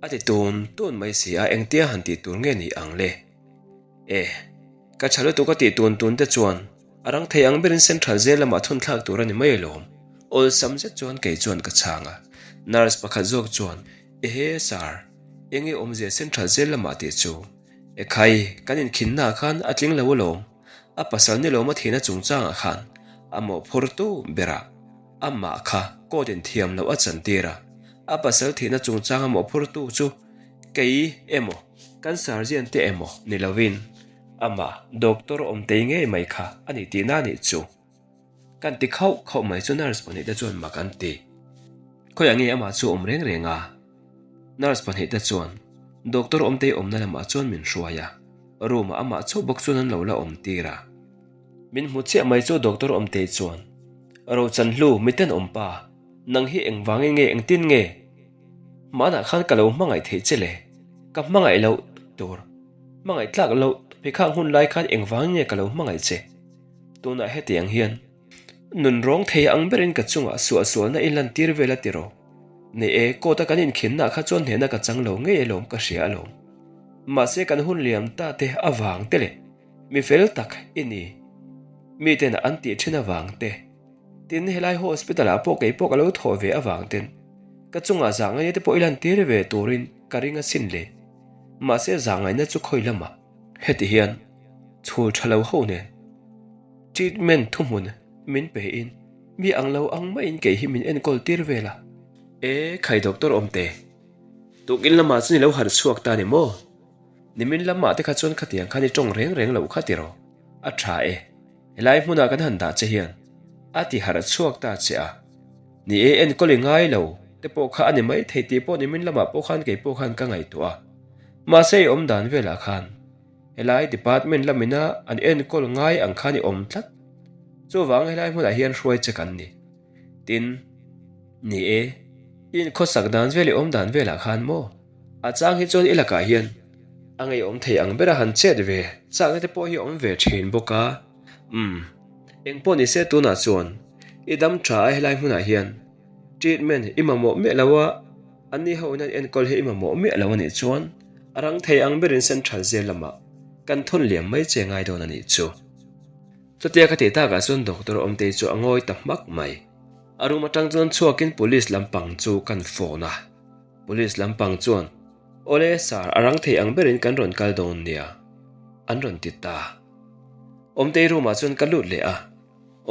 A ti tun tun mai si a, engtia han tih tur nge ni ang le? E, ka tha lutuk a tih tun tun te chuan a rang thei ang berin Central Jail lamah thun thlak tur a ni mai alawm. Awlsam zet chuan kei chuan ka chhang a. Nurse pakhat zawk chuan, Ehe sir, enge awmzia Central Jail lamah tih chu? Ekhai, kan inkhinnaah khan a tling lo alawm. A pasal ni lawma thihna chungchangah khan a mawhphurtu berah Amah kha court in thiam loh a chantir a, a pasal thihna chungchanga mawhphurtu chu kei emaw kan sergeant te emaw ni lovin amah doctor awmtei ngei mai kha a ni tihna a nih chu. Kan ti khauh khauh mai chu nurse pahnihte chuan mak an ti. Khawiah nge amah chu awm reng reng a? Nurse pahnihte chuan doctor awmtei awmna lamah chuan min hruai a, room ah amah chauh bawk chuan an lo la awm tir a. Min hmu chiah mai chu Doctor Awmtei chuan, Rochanhlu, miten awm pa, nang hi engvangin nge engtin nge? Hmanah khan ka lo hmangaih theih che le, ka hmangaih loh tur, hmangaih tlak loh pheikhang hun lai khan engvangin nge ka lo hmangaih che? Tunah hetiang hian nun rawng thei ang berin ka chungah suahsualna i lantir vel a ti rawh. Ni e, court a kan inkhinnaah kha chuan hnehna ka chang lo ngei alawm ka hria alawm. Mahse kan hun liam ta te avang te leh Mi fel tak i ni. Miten an tih thin avang te, tin helai hospital ah pawh kei pawh ka lo thawh ve avang ten ka chungah zahngaihna te pawh i lantir ve turin ka ring asin le. Mahse zahngaihna chu khawi lamah heti hian chhul tha lo ho nen treatment thuhmun min pe in mi ang lo ang maiin kei hi min enkawl tir vel a. E khai doctor awmte, tukin lamah chuan i lo harh chhuak ta ni maw? Nimin lamah te kha chuan khatiang khan i tawng reng reng loh kha tiraw? A tha e, helai hmunah kan han dah che hian a ti harh chhuak ta che a. Ni e, enkawl i ngai lo te pawh kha a ni mai thei tih pawh nimin lamah pawh khan kei pawh khan ka ngaihtuah a. Mahse i awm dan velah khan helai department lamina an enkawl ngai ang khan i awm tlat. Chuvang helai hmunah hian hruai che kan ni. Tin, ni e, i inkhawsak dan vel i awm dan velah khan maw? A chang hi chuan i lakah hian a ngeiawm thei ang bera han chet ve chakna te pawh hi a awm ve thin bawk a. Umm, eng pawh ni se tunah chuan i dam tha a helai hmunah hian treatment i mamawh miah lo a, an ni ho in an enkawl hi i mamawh miah lo a nih chuan a rang thei ang berin central jail lamah kan thawn liam mai che ngai dawn a nih chu. Chutia ka tih takah chuan doctor Awmtei chu a ngawi ta hmak mai. A room atang chuan chhuakin police lampang chu kan phone a. Police lampang chuan, Awle sir, a rang thei ang berin kan rawn kal dawn nia, an rawn ti ta. Awmtei room ah chuan ka lut leh a,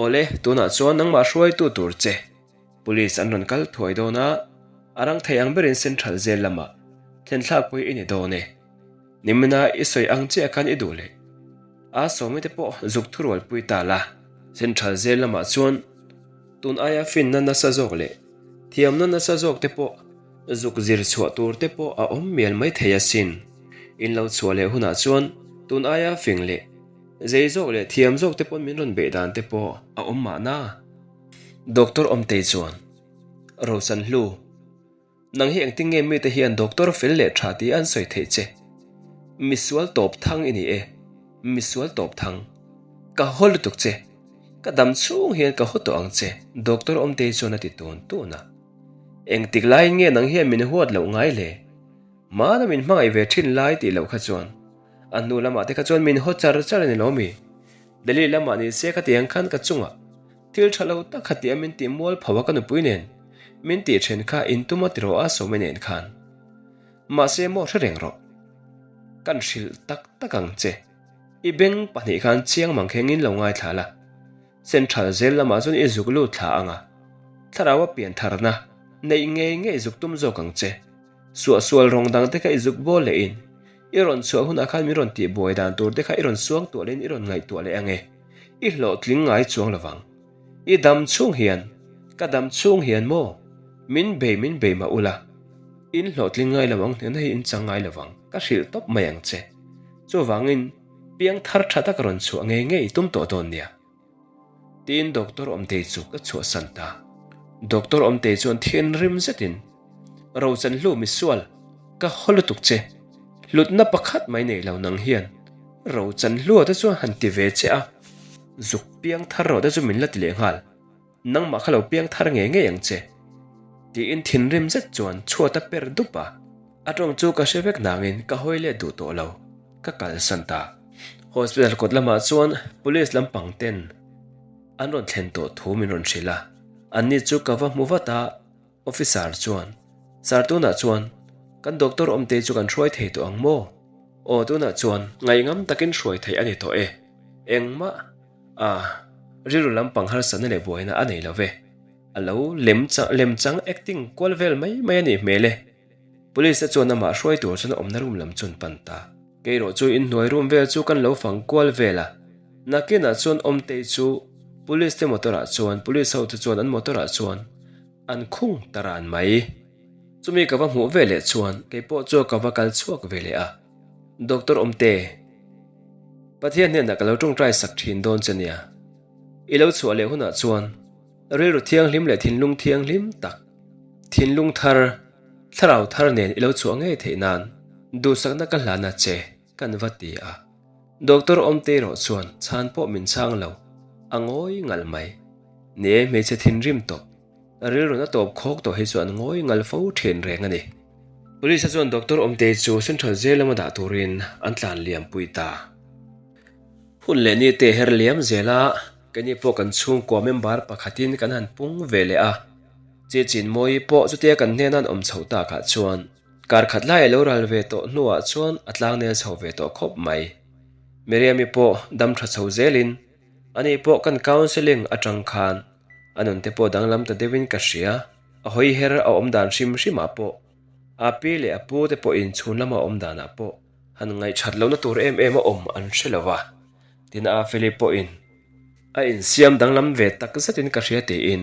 Awle, tunah chuan nangmah hruaitu tur che Police an rawn kal thuai dawn a. A rang thei ang berin Central Jail lamah thlen thlakpui i ni dawn e. Nimina i sawi ang chiah khan i duh leh a sawmi te pawh zuk thurualpui ta la. Central Jail lamah chuan tun aia finna nasa zawk leh thiamna nasa zawk te pawh zuk zir chhuah tur te pawh a awm mial mai thei asin. In lo chhuah leh hunah chuan tun aia fing leh zei zawk leh thiam zawk te pawn min rawn beih dan te pawh a awm mahna. Doctor Awmtei chuan Rosanhlu. Nang hi engtin nge mite hian doctor fel leh tha tih an sawi theih che? Misual tawp thang i ni e, misual tawp thang. Ka haw lutuk che. Ka dam chhung hian ka haw tawh ang che, doctor Awmtei chuan a ti tun tun a. Engtik laiin nge nang hian min huat loh ngai le? Hmana min hmangaih ve thin lai tih loh kha chuan a hnu lamah te kha chuan min haw char char a ni lo mi? Delhi lamah ni se khatiang khan ka chungah Thil tha lo tak kha tia min tih mual pho a ka nupui nen min tih then kha in tum a ti rawh a sawmi nen khan. Mahse maw hre reng rawh. Kan hrilh tak tak ang che. I beng pahnih khan chiang mang khengin lo ngaithla la. Central zel lamah chuan i zuk lut thla ang a. Thlarau a pian tharna neih ngei ngei zuk tum zawk ang che. Suahsual rawng dang te kha i zuk bawl leh in i rawn chhuah hunah khan min rawn tih buai dan tur te kha i rawn suang tuah leh in i rawn ngaihtuah leh ang e. I hlawhtling ngai chuang lo vang. I dam chhung hian, ka dam chhung hian maw? Min bei min bei mah ula, in hlawhtling ngai lo ang hnena hi in chang ngai lo vang, ka hrilh tawp mai ang che. Chuvangin, piang thar tha tak rawn chhuah ngei ngei i tum tawh dawn nia. Tiin Doctor Awmtei chu ka chhuahsan ta. Doctor Awmtei chuan thinrim zetin, Rochanhlu misual, ka haw lutuk che. Hlutna pakhat mai nei lo nang hian Rochanhlua te chuan han ti ve che a, zuk piang thar rawh te chu min la ti leh nghal. Nangmah kha lo piang thar ngei ngei ang che. Tiin thinrim zet chuan chhuat a per dup a. A tawng chu ka hre vek nangin ka hawi let duh tawh lo, ka kalsan ta. Hospital kawt lamah chuan police lampang ten an rawn thlen tawh thu min rawn hrilh a, anni chu ka va hmu vat a. Officer chuan, Sir tunah chuan kan doctor awmtei chu kan hruai thei tawh ang maw? Aw tunah chuan ngaihngam takin hruai theih a ni tawh e. Engmah a rilru lampang harsatna leh buaina a nei lo ve. A lo lem lem chang acting kual vel mai mai a nih hmel e. Police te chuan amah hruai tur chuan a awmna room lam chu an pan ta. Keirawh chu inhnuai room vel chu kan lo fang kual vel a. Nakinah chuan awmtei chu police te motor ah chuan police ho te chuan an motor ah chuan An khung ta ran mai. Chumi ka va hmuh ve leh chuan kei pawh chu ka va kal chhuak ve leh a. Doctor Awmte, Pathian hnenah ka lo tawngtai sak thin dawn che nia. I lo chhuah leh hunah chuan rilru thianghlim leh thinlung thianghlim tak, thinlung thar, thlarau thar nen i lo chhuah ngei theih nan duhsakna ka hlan a che kan va ti a. Doctor Awmte erawh chuan chhan pawh min chhang lo, a ngawi ngal mai. Ni e, hmeichhe thinrim tawh, rilrun a tawp khawk tawh hi chu an ngawi ngal fo thin reng a ni. Police a chuan Doctor Awmtei chu Central Jail lama dah turin an tlan liam pui ta. Hun leh ni te her liam zel a, keini pawh kan chhungkua member pakhatin kan han pung ve leh a. Chi Chinmawii pawh chutia kan hnena an awm chhoh takah chuan kar khat lai a lo ral ve tawh hnuah chuan a tlangnel chho ve tawh khawp mai. Miriami pawh dam tha chho zelin Ani pawh kan counselling atang khan a nun te pawh danglam ta deuhin ka hria. A hawi her a awm dan hrim hrimah pawh, a pi leh a pu te pawhin chhun lama awm danah pawh han ngaihthat lohna tur em em a awm an hre lo va. Tin a Philip pawhin a insiam danglam ve tak zetin ka hria tiin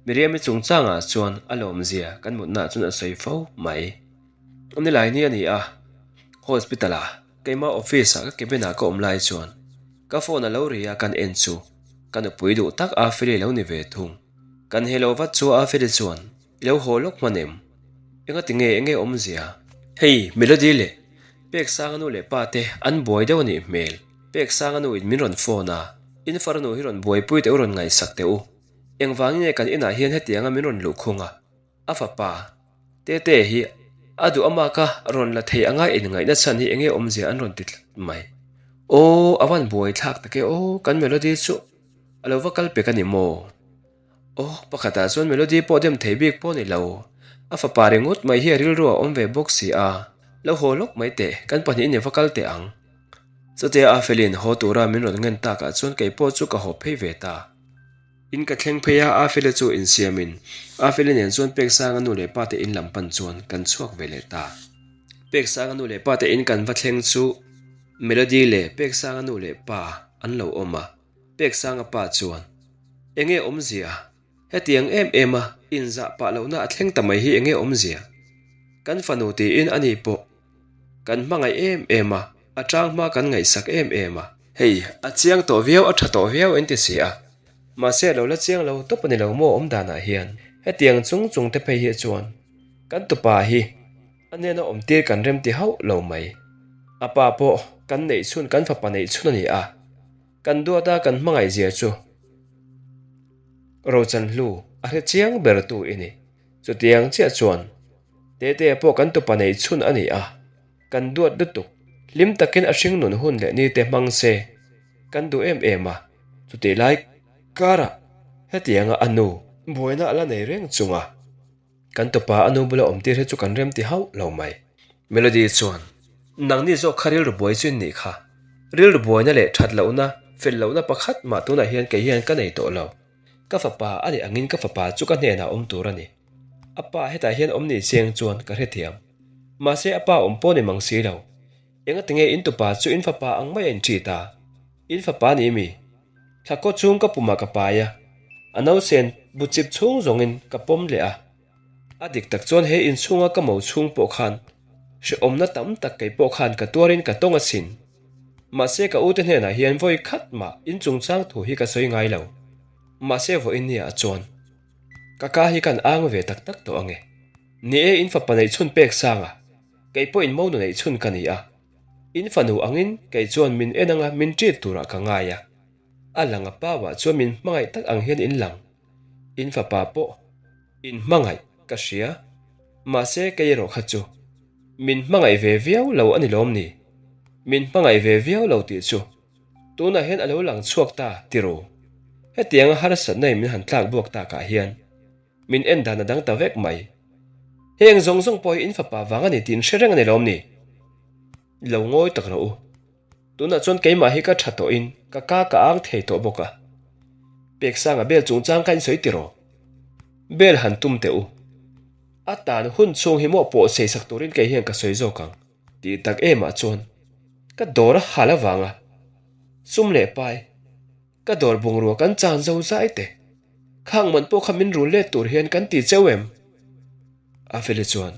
Miriam-i chungchangah chuan a lawmzia kan mutnaah chuan a sawi fo mai. Nilai ni a ni a, hospital-ah Keimah office ah ka cabin ah ka awm lai chuan ka phone a lo ri a kan en chu ka nupui duh tak Afeli lo ni ve thung. Kan he lo vat chu Afeli chuan i lo haw lawk hman em? Engati nge enge awmzia? Hei Melody leh Peksanga nu leh pa te an buai deuh a nih hmel. Peksanga nu in min rawn phone a, in farnu hi rawn buaipui teh u rawn ngaihsak teh u. Engvangin nge kan inah hian hetianga min rawn luhkhung a? A fapa, Tete hi a duh ama ka rawn la thei anga inngaihna chhan hi enge awmzia an rawn ti tlat mai. Aw, a van buai thlak tak e aw, kan Melody chu a lo va kal pek a ni maw? Aw, pakhatah chuan Melody pawh dem thei bik pawh a ni lo. A fapa ringawt mai hi a rilru a awm ve bawk si a, lo haw lawk mai teh, kan pahnihin i va kal teh ang. Chutia a felin haw tura min rawn ngen takah chuan kei pawh chu ka haw phei ve ta. In ka thleng phei a, Afele chu insiamin Afele nen chuan Peksanga nu leh pate in lam pan chuan kan chhuak ve leh ta. Peksanga nu leh pate in kan va thleng chu Melody leh Peksanga nu leh pa an lo awm a, Peksanga pa chuan, Enge awmzia? Hetiang em em a inzah pah lohna a thleng ta mai hi enge awmzia? Kan fanu tiin ani pawh kan hmangaih em em a, a tang hma kan ngaihsak em em a. Hei, a chiang tawh viau, a tha tawh viau in ti si a. Mahse a lo la chiang lo tawp a ni lo maw awm danah hian. Hetiang chung chung te phei hi chuan kan tupa hi a hnena awm tir kan rem ti hauh lo mai. A pa pawh kan neih chhun kan fapa neih chhun a ni a. Kan duat a kan hmangaih zia chu Rochanhlu a hre chiang ber tu i ni. Chutiang chiah chuan Tetea pawh kan tupa neih chhun a ni a, kan duat lutuk, hlim takin a hring nun hun leh nite hmang se kan duh em em a, chutih lai karah hetianga a nu buaina a la nei reng chunga kan tupa a nu bula awm tir hi chu kan rem ti hauh lo mai. Melody chuan, Nangni zawk kha rilru buai chu in nih kha, rilru buaina leh that lohna, fel lohna pakhat mah tunah hian kei hian ka nei tawh lo. Ka fapa a nih angin ka fapa chu ka hnenah awm tur a ni. A pa hetah hian awm ni chiang chuan ka hrethiam. Mahse a pa awm pawh ni mang si lo. Engati nge in tupa chu in fapa ang mai a inṭit a? In fapa ni mi? Thla kaw chung ka pumah ka pai a, a nausen bu chip chhung zawngin ka pawm leh a. A dik tak chuan he inchhunga ka mo chhung pawh khan hrehawmna tam tak kei pawh khan ka tuarin ka tawng asin. Mahse ka ute hnenah hian vawi khat mah in chungchang thu hi ka sawi ngai lo. Mahse vawiin nia chuan ka ka hi kan ang ve tak tak tawh ange. Ni e in fapa neih chhun pek sanga kei pawhin mo nu neih chhun ka ni a. In fanu angin kei chuan min en anga min ṭit turah ka ngai a. A lang a pau ah chuan min hmangaih tak ang hian in lang. In fapa pawh in hmangaih ka hria. Mahse kei erawh kha chu min hmangaih ve viau lo a ni lawm ni? Min hmangaih ve viau lo tih chu tunah hian a lo lang chhuak ta tiraw? Hetianga harsatna in min han tlak buak takah hian min en dan a dang ta vek mai. Heng zawng zawng pawh hi in fapa vang a ni tih in hre reng a ni lawm ni? Lo ngawi tak rawh u. Tunah chuan keimah hi ka tha tawhin ka ka ka ang thei tawh bawk a. Peksanga bel chungchang kha in sawi tiraw? Bel han tum teh u. A tan hun chhung hi maw pawh sei sak turin kei hian ka sawi zawk ang tih tak emah chuan ka dawr a hal avanga sum leh pai ka dawr bungrua kan chan zo zai te khang man pawh kha min rul let tur hian kan ti cheu em? Afeli chuan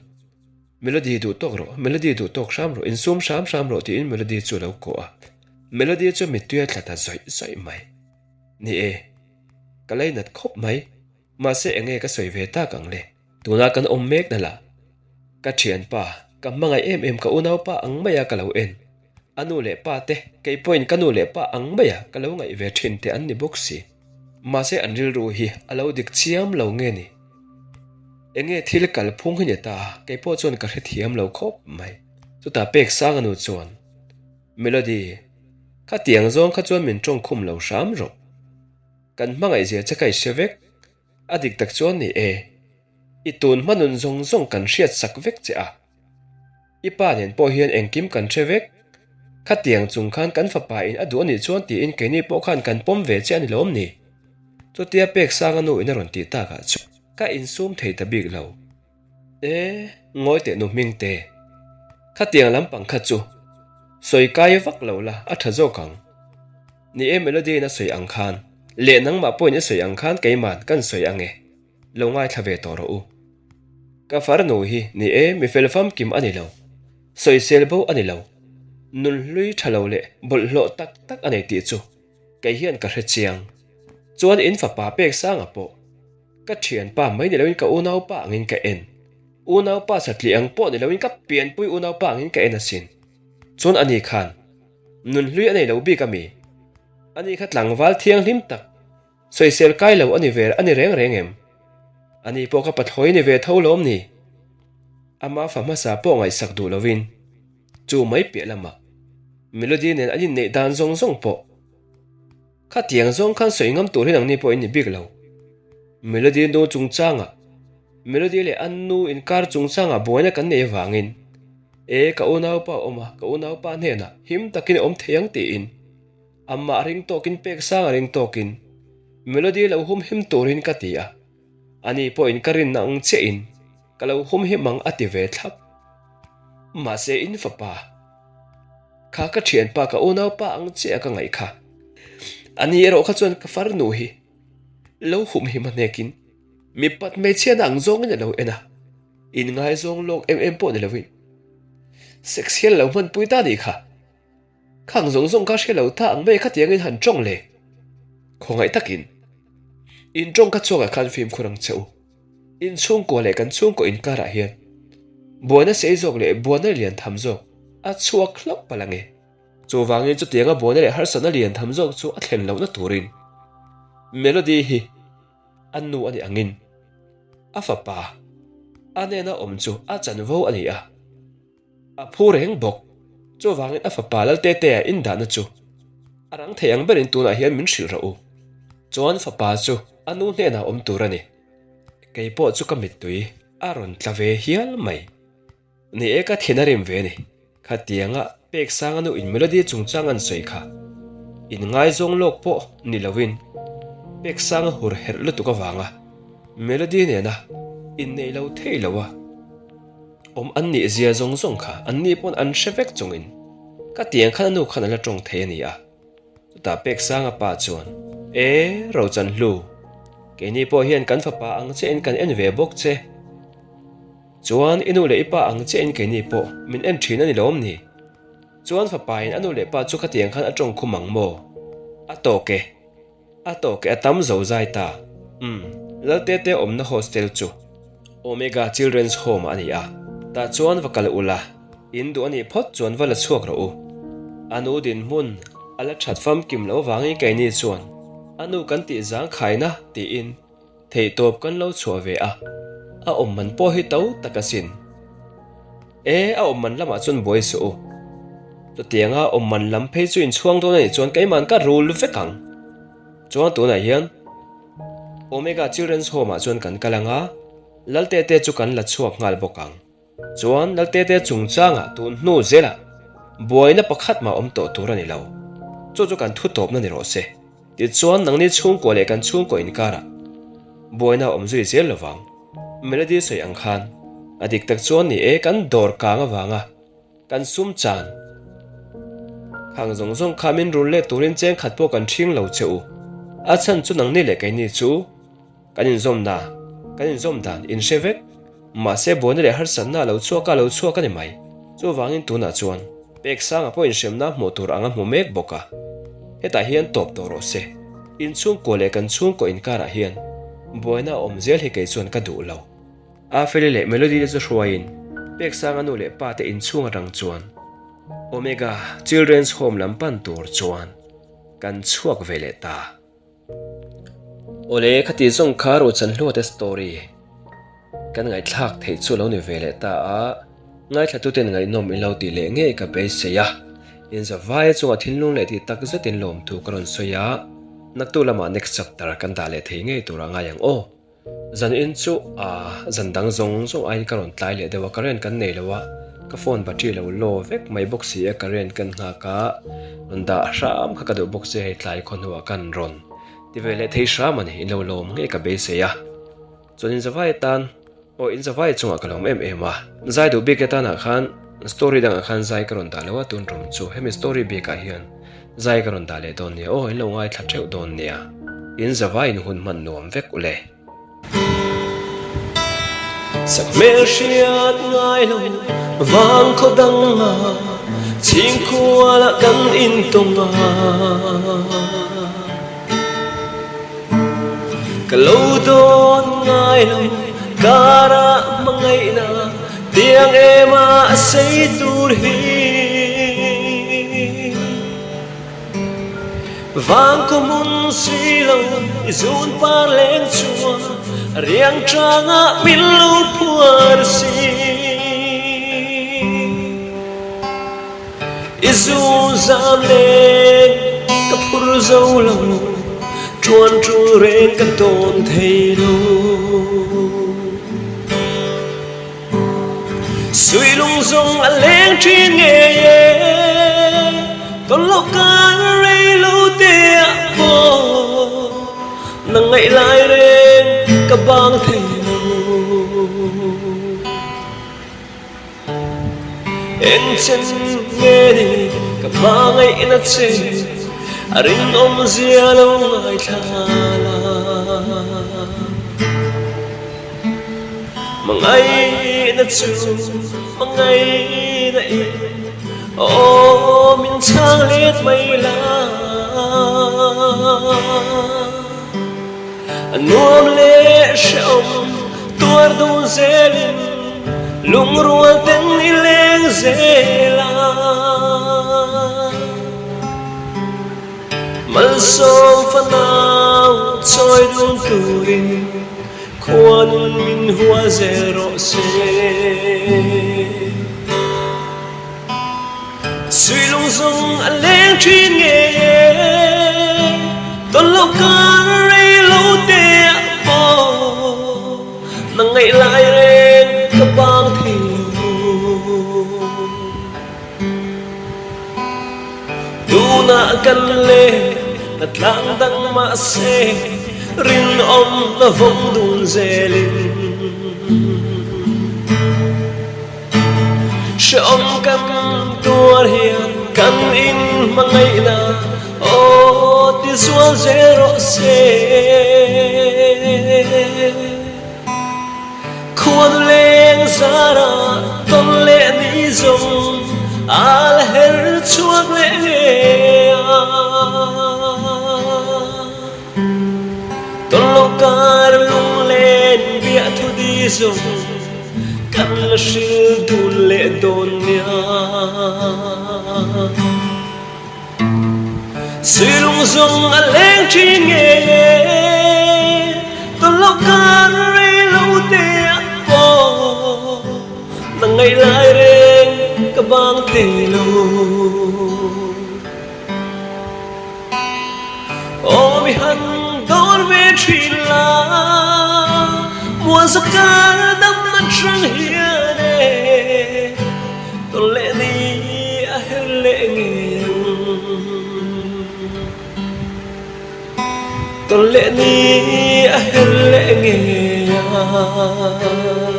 Melody duh tawk rawh, Melody duh tawk hram rawh, insum hram hram rawh tiin Melody chu a lo kawh a. Melody chu mittui a tla ta zawih zawih mai. Ni e, ka leinat khawp mai, mahse eng nge ka sawi ve tak ang le? Tuna kan awm mek na lah, ka thianpa, ka hmangaih em em ka unaupa ang maia ka lo en. A nu leh pa te, kei pawhin ka nu leh pa ang maia ka lo ngaih ve thin te an ni bawk si. Mahse an rilru hi a lo dik chiam lo nge ni? Enge thil kalphung hi ni ta, kei pawh chuan ka hrethiam lo khawp mai. Chutah pek sang a nu chuan, Melody, khatiang zawng kha chuan min tawngkhum lo hram rawh. Kan hmangaih zia che ka i hre vek. A dik tak chuan ni e, i tun hma nun zawng zawng kan hriat sak vek che a. I pa nen pawh hian engkim kan hre vek. Khatiang chung khan kan fapa in a duh a nih chuan tiin keini pawh khan kan pawm ve che a ni lawm ni? Chutia pek sang a nu in a rawn tih takah chuan ka insum thei ta bik lo. E, ngawi teh nu hming te. Khatiang lampang kha chu sawi kai vak lo la a tha zawk ang. Ni e Melody in a sawi ang khan leh nangmah pawhin i sawi ang khan keiman kan sawi ang e. Lo ngaithla ve tawh rawh u. Ka farnu hi ni e, mi fel famkim a ni lo. Sawisel bo a ni lo. Nunhlui tha lo leh bawlhhlawh tak tak a nei tih chu kei hian ka hre chiang. Chuan in fapa pek sanga pawh ka thianpa mai ni loin ka unaupa angin ka en. Unaupa satliah ang pawh ni loin ka pianpui unaupa angin ka en asin. Chuan ani khan nunhlui a nei lo bik a mi? Ani kha tlangval thianghlim tak Sawisel kai lo a ni ve a ni reng reng em? Ani pawh ka pathlawi ni ve tho lawm ni? Ama fa hmasa pawh ngaihsak duh lovin chu mai piah lamah Melody nen an inneih dan zawng zawng pawh khatiang zawng khan sawi ngam tur hi nangni pawh in ni bik lo. Melody nu chungchangah Melody leh an nu inkar chungchangah buaina kan nei avangin e ka unaupa awm a, ka unaupa hnenah him takin awm thei ang tiin Amah ring tawkin pek sang a ring tawkin. Melody lo humhim turin ka ti a, ani pawhin ka rinna ang chiahin ka lo humhim ang a ti ve thlap. Mahse in fapa kha ka thianpa ka unaupa ang chiah ka ngaih kha. Ani erawh kha chuan ka farnu hi lo humhim a hnekin mipat hmeichhiana ang zawngin a lo en a, inngaizawng lawk em em pawh ni lovin sex hian a lo hmanpui ta nih kha. Khang zawng zawng kha hre lo ta ang mai khatiangin han tawng le. Khawngaih takin in tawng kha chhuakah khan fimkhur ang che u. In chhungkua leh kan chhungkaw inkarah hian buaina sei zawk leh buaina lian tham zawk a chhuak hlauh palh ang e. Chuvangin chutianga buaina leh harsatna lian tham zawk chu a thlen lohna turin Melody hi a nu a nih angin a fapa a nena awm chu a chanvo a ni a. A phu reng bawk. Chuvangin a fapa Laltetea indahna chu a rang thei ang berin tunah hian min hrilh rawh u. Chuan fapa chu a nu hnenah awm tur a ni. Kei pawh chu ka mittui a rawn tla ve hial mai. Ni e ka thin a rim ve a ni. Khatianga Peksanga nu in Melody chungchang an sawi kha inngaizawng lawk pawh ni loin Peksanga hur herh lutuk avanga Melody nena inneih lo thei lo a. Awm an nih zia zawng zawng kha an ni pawn an hre vek chungin ka tiang khan a nu khan a la tawng thei a ni a. Chutah Peksanga pa chuan, E, Rochanhlu, keini pawh hian kan fapa ang chiahin kan en ve bawk che. Chuan i nu leh i pa ang chiahin keini pawh min en thin a ni lawm ni? Chuan fapain a nu leh pa chu ka tiang khan a tawng khum ang maw? A tawk e. A tawk e a tam zo zai ta. Umm, Laltete awmna hostel chu Omega Children's Home a ni a, tah chuan va kal ula, in duh a nih phawt chuan va la chhuak rawh u. A nu dinhmun a la that famkim loh avangin keini chuan a nu kan tih zangkhaina tiin Theihtawp kan lo chhuah ve a, a awm man pawh hi to tak asin. E, a awm man lamah chuan buai suh u. Chutianga awm man lam phei chu inchhuang dawn a nih chuan keiman ka rul vek ang. Chuan tunah hian Omega Children's Home ah chuan kan kal ang a, Laltete chu kan la chhuak nghal bawk ang. Chuan Laltete chungchangah tun hnu zelah buaina pakhat mah awm tawh tur a ni lo. Chu chu kan thu tawpna ni rawh se. Tichuan nangni chhungkua leh kan chhungkaw inkarah buaina a awm zui zel lovang. Melody sawi ang khan a dik tak chuan ni e kan dawr kang avanga kan sum chan khang zawng zawng kha min rul let turin cheng khat pawh kan ṭhing lo che u. A chhan chu nangni leh keini chu Kan inzawmna, kan inzawm dan in hre vek. Mahse buaina leh harsatna a lo chhuak a, a lo chhuak a ni mai. Chuvangin tunah chuan Peksanga pawh inhremna hmuh tur ang a hmu mek bawk a. Hetah hian tawp tawh rawh se. Inchhungkua leh kan chhungkaw inkarah hian buaina a awm zel hi kei chuan ka duh lo. Afeli leh Melody te chu hruaiin Peksanga nu leh pa te inchhung atang chuan Omega Children's Home lam pan tur chuan kan chhuak ve leh ta. Awle khati zawng kha Rochanhluate story kan ngaihthlak theih chu lo ni ve leh ta a, ngaithlatuten ngaihnawm in lo tih leh ngei ka beisei a, in zavaia chungah thinlung leh tih tak zetin lawmthu ka rawn sawi a, naktu lamah next chapter kan dah leh thei ngei turah ngai ang aw. Zan in chu ah zan dang zawng zawng aiin ka rawn tlai leh deuh a, current kan nei lo a, ka phone battery lo low vek mai bawk si a, current kan nghak a, rawn dah hram kha ka duh bawk si hei tlai khaw hnuah kan rawn ti ve leh thei hram a ni, in lo lawm ngei ka beisei a, chuan in zavai atan aw in zavai chungah ka lawm em em a, zai duh bik atanah khan story dangah khan zai ka rawn dah lo a tun tum chu hemi story bikah hian Zai ka rawn dah leh dawn nia aw, in lo ngaithla theuh dawn nia. In zavai in hun hman nuam vek u le. Sakhmel hriat ngai lo vang khaw dang a, chhingkhual ah kan intawng a. Ka lo dawn ngai lo karah hmangaihna tiang em a sei tur hi. Vang kaw hmun si lo i zun par leng chuan riang tangah min lo phuar si. I zu zam leng ka phur zo lo, Tuan tul reng ka tawn thei lo. Sui lung zawng a leng thin ngei e, Tawn loh kan rei lo te ah pawh. Hmangaih lai reng ka bang thei lo. Eng chen nge ni ka hmangaihna che a rinawm zia lo ngaithla la. Hmangaihna chu hmangaihna in aw min chhang let mai la. A nuam leh hrehawm tuar dun zelin lungrual ten i leng zel a. Malsawm fanau chawi dun turin khuanun min hua zel rawh se. Suilung zawng a leng thin ngei e, tawn loh kar rei lo te ah pawh nang ngaih lai reng ka bang thei lo. Tunah kan le na tlang dang mahse rinawm na vawng dun zelin. Hrehawm kan tuar hian kan in hmangaihna aw ti zual zel rawh se. Khuanu leng zara tawn leh ni zawng a la her chhuak leh nge a. Tawn loh kar lunglen biah thu di zawng kan la hril dun leh dawn nia. Suilung zawng a leng thin ngei e, tawn loh kar rei lo te ah pawh nang ngaih lai reng ka bang thei lo. Aw mi han dawn ve thin la, muan zakar dam atang hian e, tawn leh ni a her leh ngei ang. Tawn leh ni a her leh ngei ang.